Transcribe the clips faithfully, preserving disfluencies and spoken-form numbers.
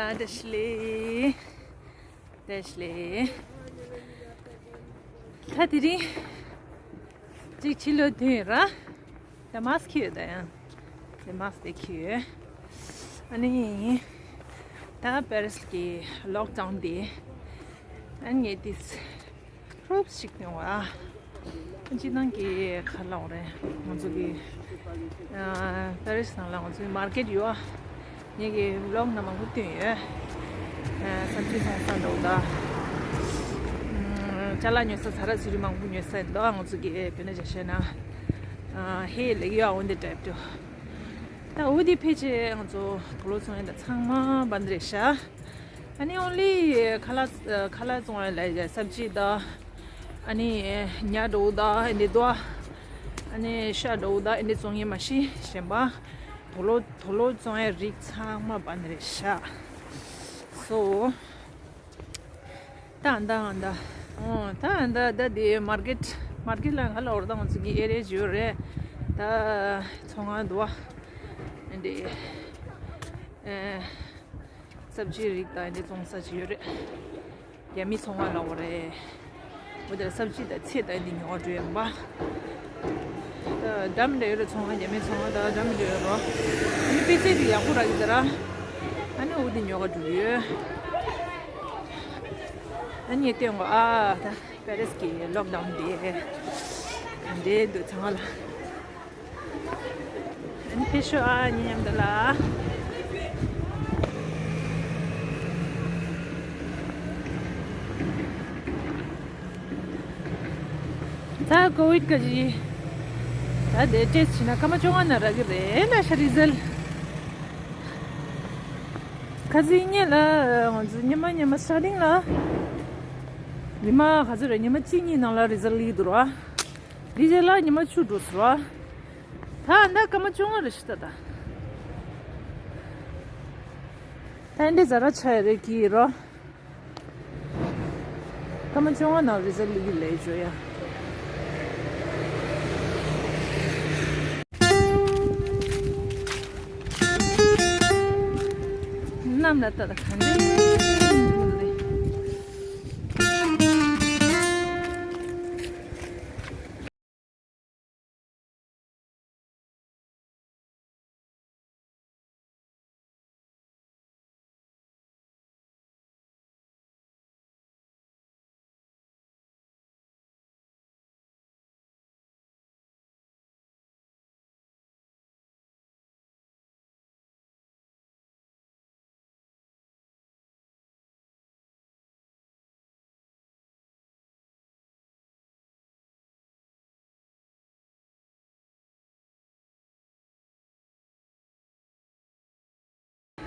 བཀྲ་ཤིས་བདེ་ལེགས། བཀྲ་ཤིས་བདེ་ལེགས། ད་དེ་རིང་གཅིག་ཕྱི་ལོགས་ཐོན་ཡོད་ར། ད་མཱསི་ཁྱེར་ཡོད། ད་ཡང་དེ་མཱསི་དེ་ཁྱེར་ཡོད། ཨ་ནི་ད་པེ་རིས་ཀྱི་ལོག་ཌའོན་དེ། ཨ་ནི་ངས་དེ་ཧྲོབ་ཞིག་ཉོ་བ། སྤྱིར་བཏང་གི་ཁ་ལག་རེད། ང་ཚོ་གི་ཨ་པེ་རིས་ནང་ལ་ང་ཚོའི་མར་ཀེཊ་ཡོད། ངེད་ཀྱི་ཝི་ལོག་ནང་མང་པོ་བསྟན་ཡོད། ཨ་སབ་ཇི་ཚོང་ས་འདྲ་བོ་དང་། ཨ་ཅ་ལག་ཉོ་ས། ཟ་ར་ཟ་རུ་མང་པོ་ཉོ་ས་འདུག་ང་ཚོ་གི་དཔེར་ན་ཆ་བཞག་ན། ཨ་ཧེ་ལེགས་ཡོད། འོ་འདི་ཊའིབ་དུ། ད་འོ་འདི་ཕལ་ཆེར་ང་ཚོ་དུག་ལོག་བཙོང་ཡ་དང་ཚང་མ་བ་འདི་རེད་ཤག་ཨ་ནི་ཨོན་ལི་ཁ་ལག་ཁ་ལག་བཙོང་ཡ་ལ་སབ་ཇི་དང་། ཨ་ནི་ཉ་འདྲ་བོ་དང་ཨེ་འདི་དོ། ཨ་ནི་ཤ་འདྲ་བོ་དང་ཨེ་འདི་བཙོང་ཡ་མ་གཞི་གཞན་པ་དུག་ལོག་དུག་ལོག་བཙོང་ཡ་རིགས་ཚང་མ་བ་འདི་རེད་ཤག་སོ། ད་ཨ་ད་ཨ་ད། ཨོ་ད་ཨ་ད་ད་དེ་མར་ཀེཊ་མར་ཀེཊ་ལ་ཧ་ལ་འོར་ད་ང་ཚོ་གི་ཨེ་རི་ཡ་ཅིག་ཡོད་རེད། ད་ཚོང་ཁང་འདུག་བ། ཨ་འདི་ཨེ་སབ་ཇི་རིགས་དང་ཨ་འདི་བཙོང་ས་ཅིག་ཡོད་རེད། རྒྱ་མི་ཚོང་ཁང་ལ་འོ་རེད། འོ་དེ་སབ་ཇི་དང་ཚལ་དང་ཨ་འདི་ཉོ་བ་འགྲོ་ཡོང་པ། ད་འདྲ་མི་འདྲ་ཡོད་རེད། ཚོང་ཁང་རྒྱ་མིའི་ཚོང་ཁང་དང་འདྲ་མི་འདྲ་ཡོད་རོ། ཨ་ནི་དཔེ་ཆ་དེ་ཡག་པོ་རག་གི་ད་ར། ཨ་ནི་འོ་དེ་ཉོ་ག་འགྲོ་གི་ཡོད། ཨ་ནི་སྟོན་གོ་ཨ་ད་པེ་རིས་ཀྱི་ལོག་ཌའོན་དེ་ག་འདྲས་འདུག་ཚང་མ་ལ། ཨ་ནི་ཕེབས་ཤོག་ཨ་ནི་མཉམ་དུ་ལ། ད་ཀོ་བིཌ་ག་ཅི། ད་དེ་ཊེ་སི་ཊི་བྱས་ན་སྐར་མ་བཅོ་ལྔ་ནང་རག་གི་རེད་ལ་ཤ་རི་ཛལ་ཊི། ཁ་སང་ཉིན་ལ་ང་ཚོ་ཉི་མ་ཉི་མ་སི་ཊར་ཊིང་ལ་ཉི་མ་ག་ཚོད་རེད། ཉི་མ་གཅིག་གཉིས་ནང་ལ་རི་ཛལ་ཊི་སླེབས་འདུག་ར། དེ་རྗེས་ལ་ཉི་མ་བཅུ་འགྲོ་སོང་ར། ད་ད་སྐར་མ་བཅོ་ལྔ་རེད་ཤག་ད་ད། ད་འདི་ཛ་དྲག་ཆགས་ཡོད་རེད་ཀྱི་རོ། སྐར་མ་བཅོ་ལྔ་ནང་རི་ཛལ་ཊི་སླེབས་ཀྱི་ལས་བྱོས་ཡ། གནམ་ལ་ལྟ་ད་ག་འདྲ་ཡིན་རེད།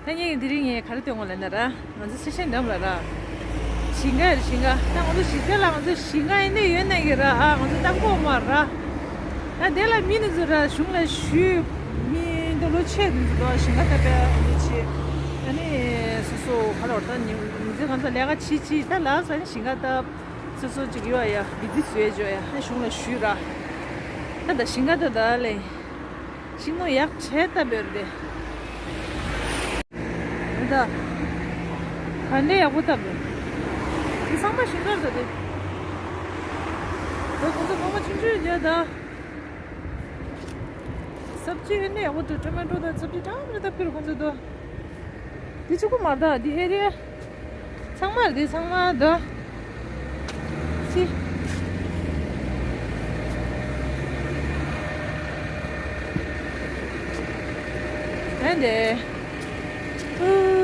ད་ངས་དེ་རིང་ངས་ག་རེ་སྟོན་དགོས་ལབ་ན་ར། ང་ཚོ་སི་ཤན་འགྲམ་ལ་ར། ཞིང་ཁ་རེད། ཞིང་ཁ། ད་ང་ཚོ་ཞིང་ཁ་ལ་ང་ཚོ་ཞིང་ཁ་ཡིན་ནའི་ཡོད་ནའི་གི་ར། ཨ་ང་ཚོ་ལྟ་གོ་མ་ར། ད་དེ་ལ་མི་ནི་ཚོ་ར་གཞུང་ལ་ཞུས། མི་འདི་ལོ་ཆེ་འདི་ཚོ་ཞིང་ཁ་ད་པའི་ཨ་ནི་ཆེ། ཨ་ནི་སོ་སོ་ག་ལ་བར་ད་ཉི་མི་ཚེ་གང་ཚ་ལས་ཀ་བྱེད་བྱེད་ད་ལ་ས་ནི་ཞིང་ཁ་ད་སོ་སོ་ཅིག་ཡོད་ཡ། བི་ཛི་བཟོས་བྱོས་ཡ། ཨ་གཞུང་ལ་ཞུས་ར། ད་ད་ཞིང་ཁ་ད་ད་ལས། ཤིང་ནོར་ཡག་བྱས་བཏབ་ཡོད་རེད། ད་ག་འདྲས་ཡག་པོ་བཏབ་ཡོད། འདི་ཚང་མ་ཞིང་ཁར་ད་དེ། ད་ཁོང་ཚོ་ཚང་མ་ཆུང་ཆུང་ཡོད་ད། སབ་ཇི་ཨེ་འདྲས་ཡག་པོ་འདུག་ཊོ་མེ་ཊོ་དང་སབ་ཇི་ཚང་མ་བཏབ་ཀྱི་རེད་ཁོང་ཚོ་ད། འདི་གཅིག་པོ་མ་རེད་ད། འདི་ཨེ་རི་ཡ། ཚང་མ་རེད་ཚང་མ་ད། ཅི། ཨ་འདྲས། ཨུ།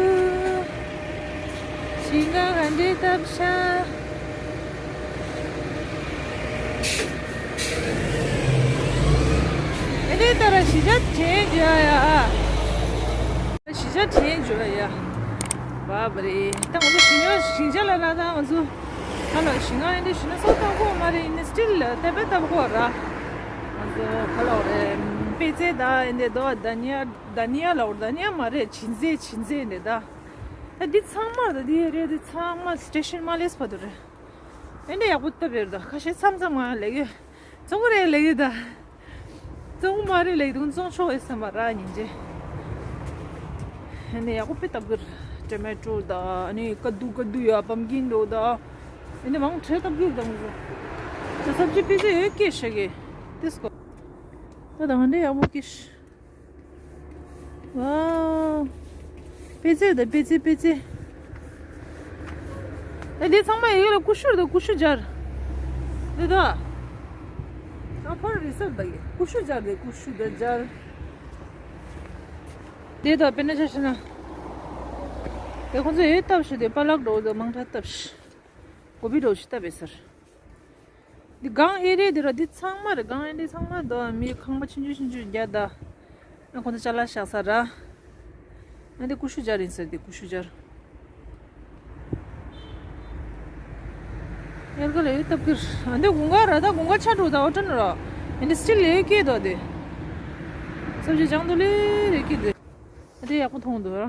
ཞིང་ཁ་ག་འདྲས་བཏབ་ཤག་ཨེ་འདྲས་ད་ར་གཞིས་ཆགས་དྲན་འཇོག་ཡ། གཞིས་ཆགས་དྲན་འཇོག་ཡ། བ་བ་རེད། ད་ང་ཚོ་ཞིང་ཆ་ཞིང་ཆ་ལ་ལ་ད་ང་ཚོ་ཧ་ལ་ཞིང་ཁ་ཨེ་འདྲས་ཞིང་ན་སོགས་བཏབ་གོ་མ་རེད། ཡིན་ན་སི་ཊིལ་ལ་ད་པའི་བཏབ་གོ་ར། ང་ཚོ་ཧ་ལ་རེད། པད་ཚལ་ད་ཨེ་འདྲས་དོ། ད་ནི་ཡ་ད་ནི་ཡ་ལ་འོར་ད་ནི་ཡ་མ་རེད། ཅིན་ཙེ་ཅིན་ཙེ་ཨེ་འདྲས་ད། ད་འདི་ཚང་མ་ད་འདི་རེད། འདི་ཚང་མ་སི་ཊེ་ཤན་མ་ལེས་བར་དུ་རེད། ཨེ་འདྲས་ཡག་པོ་བཏབ་ཡོད་ད། ཁ་ཤས་མཚམས་མཚམས་ང་ལེགས་ཡོད། བཙོང་གི་རེད་ལེགས་ཡོད་ད། བཙོང་གི་མ་རེད་ལེགས་འདུག་བཙོང་ཆོག་ཡོད་བསམ་པ་ར་ཉིན་རྗེས། ཨེ་འདྲས་ཡག་པོ་དཔེ་བཏབ་ཀྱི་རེད། ཊོ་མེ་ཊོ་དང་ཨ་ནི་ཀ་དུ་ཀ་དུ་ཡ་པམ་ཀིན་འདྲ་བོ་དང་། ཨ་ནི་མང་ཆེ་བཏབ་ཀྱི་དང་། ད་སབ་ཇི་སྤུས་ཚད་ཡོད་ཀྱི་ཤག་གི་དེ་སྐོར། ད་དང་འདྲ་ཡག་པོ་ཀྱི་ཤག་ཝའོ། སྤུས་ཚད་དང་སྤུས་ཚད་སྤུས་ཚད། ཨ་འདི་ཚང་མ་ཡོད་ལ་ཀུ་ཤུ་དང་ཀུ་ཤུ་སྦྱར། འདི་དང་། ཨ་ཕར་རི་སར་དང་ཀུ་ཤུ་སྦྱར་དེ་ཀུ་ཤུ་དང་སྦྱར། དེ་དང་དཔེར་ན་ཆ་བཞག་ན། དེ་ཁོང་ཚོས་ཡོད་བཏབ་ཤག་དེ་པ་ལག་འདྲ་བོ་དང་མང་དྲགས་བཏབ་ཤག་གོ་བི་འདྲ་བོ་ཞིག་བཏབ་པའི་སར། འདི་སྒང་ཨེ་རི་ཡ་འདི་ར་འདི་ཚང་མ་རེད། སྒང་ཨེ་རི་ཡ་ཚང་མ་དང་མི་ཁང་པ་ཆུང་ཆུང་ཆུང་ཆུང་རྒྱ་ད། ཨ་ཁོང་ཚོ་ཅ་ལག་བཞག་ས་ར། ཨ་འདི་ཀུ་ཤུ་སྦྱར་ཡིན་ཟེར་འདི་ཀུ་ཤུ་སྦྱར། ཨེ་ག་ལ་ཡོད་སྟབས་ཀིར། ཨ་འདི་དགུན་ཁ་ར་ད་དགུན་ཁ་ཆ་འགྲོ་ད་འོ་ཏྲ་ན་ར། ཨ་འདི་སི་ཊིལ་ལས་སྐྱེས་དོ་དེ། སབ་ཇི་ལྗང་དུ་ལས་རེ་སྐྱེས་དེ། ཨ་འདི་ཡག་པོ་མཐོང་འདུག་ར།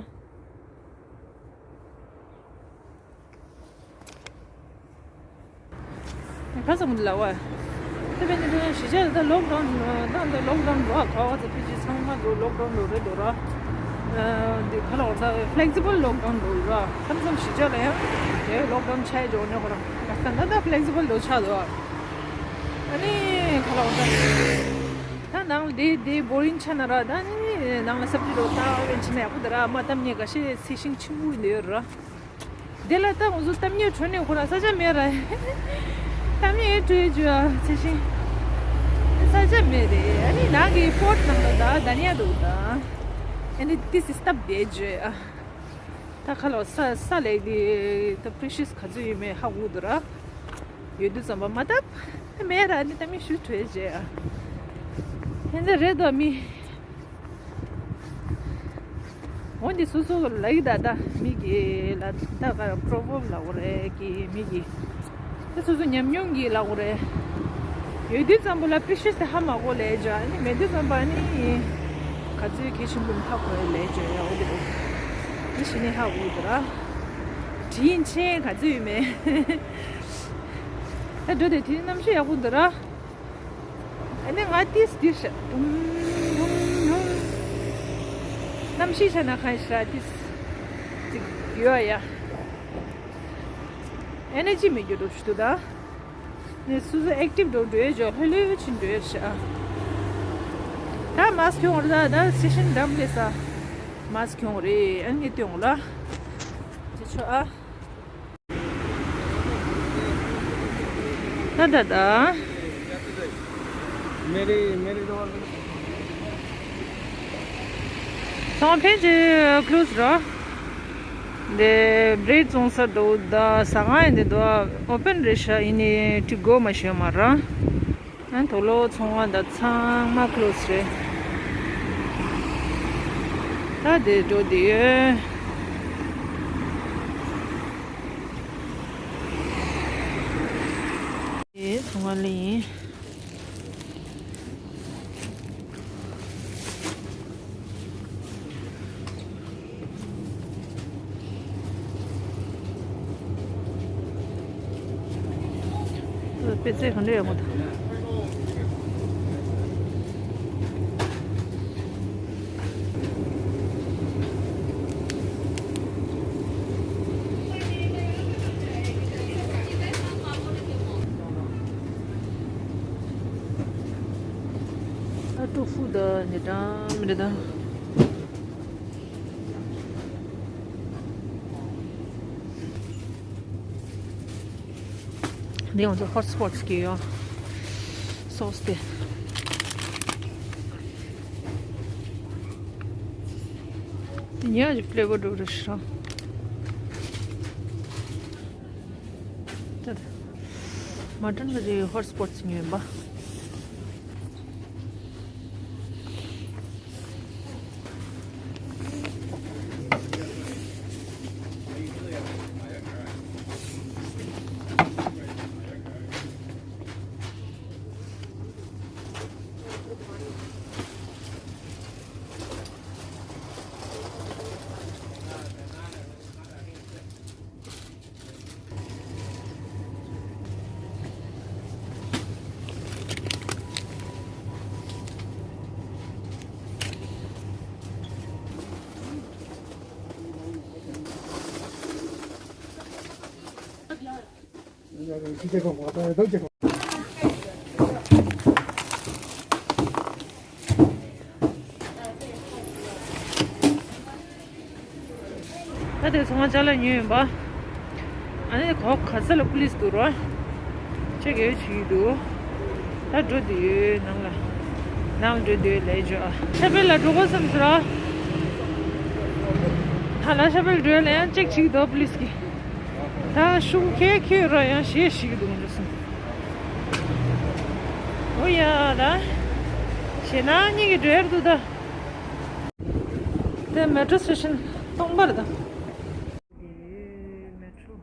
ཁ་སང་གི་ལ་བ། དེ་བས་ནི་དེ་གཞིས་ཆགས་ད་ལོག་ཌའུན་ད་ད་ལོག་ཌའུན་རོ་ཁ་བ་ཚ་ཕི་ཇི་ཚང་མ་འགྲོ་ལོག་ཌའུན་འགྲོ་རེད་འགྲོ་ར། འདི་ཁ་ལོག་ད་ཕི་ལེག་སི་བལ་ལོག་ཌའུན་འགྲོ་ར། ཁམས་སང་གཞིས་ཆགས་ལ་ཡང་དེ་ལོག་ཌའུན་ཆ་ཡི་འགྲོ་ནས་ཁོ་རང་ཁ་སང་ད་ད་ཕི་ལེག་སི་བལ་ལོ་ཆགས་འདུག་ཨ་ནི་ཁ་ལོག་ད་ད་ནང་ལ་དེ་དེ་བོ་རིང་ཆ་ན་ར། ད་ནི་ནང་ལ་སབ་ཇི་རོ་ད་བེན་ཆི་ན་ཡག་པོ་འདུག་ར། མ་གཏམ་ཉེ་ག་ཤེད་ཚེ་ཤིང་ཆེན་པོ་ཡིན་འདུག་ཡོད་ར། དེ་ལ་ད་ང་ཚོ་གཏམ་ངན་བྲོས་ནས་ཁོ་རང་ས་ཆ་མེད་ར། གཏམ་ངན་བྲོས་བྱོས་ཨ་ཚེ་ཤིང་། ས་ཆ་མེད་རེད། ཨ་ནི་ནང་གི་ཕོར་ཊི་ནང་ལ་ད་ད་ཉལ་འདུག་ད། ཨ་ནི་ཏི་སི་སྟབས་བདེ་བྱོས་ཨ། ད་ཁ་ལོ་ས་ས་ལས་དེ་ད་པི་རི་ཤི་ཡས་ག་ཚོད་ཡོད་མེད་ཧ་གོ་འདུག་ར། ཡོད་དུས་ཙམ་པ་མ་བཏབ་མེད་ར། ཨ་ནི་གཏམ་ངན་ཞུ་བྲོས་བྱོས་ཨ། ཧེ་འདི་རེད་དོ་མི། འོ་འདི་སོ་སོ་ལ་ཡི་ད་ད་མི་གི་ལ་ད་ག་པྲོ་བར་བ་ལབ་དགོས་རེད་གི་མི་གི། ད་སོ་སོ་ཉམས་མྱོང་གི་ལབ་དགོས་རེད། ཡོད་དུས་ཙམ་པ་ལ་པི་ཤེས་དེ་ཧ་མ་གོ་ལས་བྱ་ཨ་ནི་མེད་དུས་ཙམ་པ་ཨ་ནི་ག་ཚོད་གལ་ཆེན་པོ་ནི་ཧ་གོ་ཡ་ལས་བྱ་ཡ་འོ་འདི་རེད། འདི་ཞི་ནི་ཧ་གོ་འདུག་ར། དྲིན་ཆེན་ག་ཚོད་ཡོད་མེད། ད་འགྲོ་དེ་དེ་ནི་གནམ་གཤིས་ཡག་པོ་འདུག་ར། ཨ་ནི་ང་ཏིས་ཏིས་ཤ་ཌུམ་ཌུམ་ཌུམ། གནམ་གཤིས་ཆ་ན་ཁ་ཤ་ཏིས་ཅིག་ཡོད་ཡ། ཨེ་ནར་ཇི་མེད་རྒྱུ་འགྲོ་ཞུ་དུ་ད། ནི་སུ་སུ་ཨེག་ཊིབ་འགྲོ་འགྲོ་ཡོད་ཇོ་ལྷོད་ལྷོད་ཕྱིན་འགྲོ་ཡོད་ཤ། ད་མཱ་སི་ཁྱོང་རེད་ད་ད་སི་ཤིན་འགྲམ་ལས་ས། མཱ་སི་ཁྱོང་རེད་ཨ་ནི་ཏེ་ཡོང་ལ། ཅི་ཆོ་ཨ། ད་ད་ད། ཚང་ཕན་ཅི་ཀློ་སི་ར། འདི་བྲེཌ་བཙོང་ས་འདུག་ད་ཟ་ཁང་ཡིན་འདི་འདུག་ཨོ་པན་རེད་ཤག་ཡིན་ནི་ཏི་གོ་མ་ཤེས་མ་ར། ཨ་དོ་ལོ་ཚོང་བ་འདི་ཚང་མ་ཀློ་སི་རེད། ད་འདི་འགྲོ་འདི་ཡོད། ཨེ་ཚོང་བ་ལ་ཡིན། དཔེ་ཚད་ག་འདྲ་ཡོད་མོད། ཨ་ཀྲོ་ཧྥུ་དང་ནི་དང་མི་འདྲ་དང་། འདི་ང་ཚོ་ཧོཊ་སི་པོཊ་སི་གི་ཡོད། སོ་སི་དེ། འདི་ཉག་གི་ཕི་ལེ་བར་འགྲོ་རེད་ཤག་ད་མ་ཏྲན་གི་ཧོཊ་སི་པོཊ་སི་ཉོས་པ། ད་དེ་ཚོང་ཁང་ཅ་ལག་ཉོས་ཡིན་པ། ཨ་ནི་གོ་ག་ས་ལ་པུ་ལིས་འདུག་རོ། ཅེ་གེ་བྱེད་ཀྱི་འདུག་ད་འགྲོ་དུས་ནང་ལ། ནང་འགྲོ་དུས་ལས་འཇོ་ཨ། ཤ་པེལ་ལ་འགྲོ་དགོས་བསམ་ཟེར་རོ། ད་ལ་ཤ་པེལ་འགྲོ་ལ་ཡང་ཅེག་བྱེད་ཀྱི་འདུག་པུ་ལིས་ཀྱི། ད་ཤུགས་ཁྱེད་ཁྱེད་རོ་ཡང་ཞེས་ཞིག་འདུག་འགྲོ་སོང་། ཨོ་ཡ་ད། ཞེ་ན་གཉིས་ཀྱི་འགྲོ་ཡར་འདུག་ད། དེ་མེ་ཊོ་སི་ཊེ་ཤན་སྟོང་པར་དང་། དེ་མེ་ཊོ།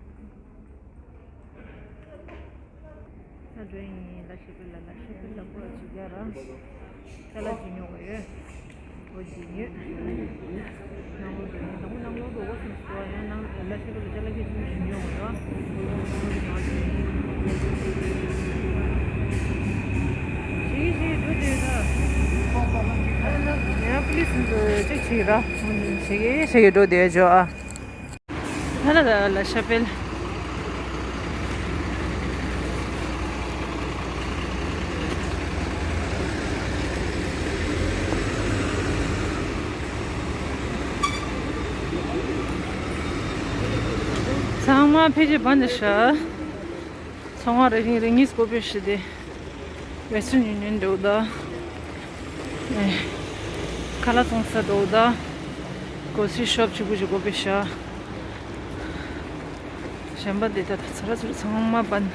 ད་འགྲོ་ཡིན་ལ་ཤི་པི་ལ་ལ་ཤི་པི་ལ་པོ་ཅི་ག་ར། ཁ་ལག་ཅི་ཉོ་གི་ཡོད། འོ་ཅི་ཉོས། ནང་ལོགས་འགྲོ་ཡིན་དང་པོ་ནང་ལོགས་འགྲོ་གོ་སོང་ཟེར་བ་ཡང་ནང་ལ་ཤི་པི་ལ་ཅ་ལག་ཁྱེད་ཅི་ཉོ་གི་ཡོད། ཞིག་ཞིག་འགྲོ་དེ་ད། ཡང་པུ་ལིས་འདུག་ཅིག་ཞིག་ར། ཞིག་ཞིག་འགྲོ་དེ་ཇོ་ཨ། ཧ་ལ་ལ་ལ་ཤ་པེལ། ཚང་མ་ཕལ་ཆེར་བ་འདི་ཤ། ཚང་མ་རེ་རིང་རེ་གཉིས་སྐོར་པའི་ཤི་དེ། Western Union འགྲོ་ད། ཨེ། ཁ་ལག་བཙོང་ས་འགྲོ་ད། གོ་སི་ཤོབ་གཅིག་པུ་ཞིག་དགོས་པའི་ཤ། གཞན་པ་འདི་ད་ད་ཚ་ར་ཚུར་ཚང་མ་བན།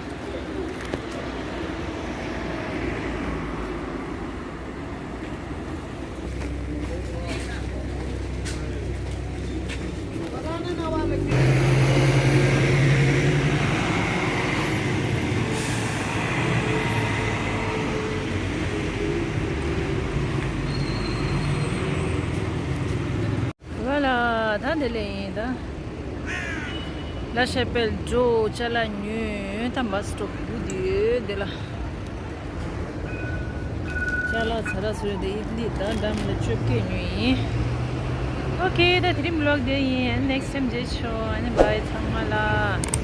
ཝ་ལ། ད་འདི་ལས་ཡིན་ད། ལ་ཤ་པེལ་འགྲོ་ཅ་ལག་ཉོས་ད་བྷ་སི་སི་ཊོབ་སྒུག་དུས་འདི་ལ། ཅ་ལག་ཚ་ར་ཚུར་དེ་ཨིད་ལི་དང་འགྲམ་ལ་བཅོ་བརྒྱད་ཉོས་ཡིན། ཨོ་ཁེ་ད་དེ་རིང་བི་ལོག་འདི་ཡིན། ནེག་སི་ཊའིམ་མཇལ་ཆོག་ཨ་ནི་བྷའི་ཚང་མ་ལ།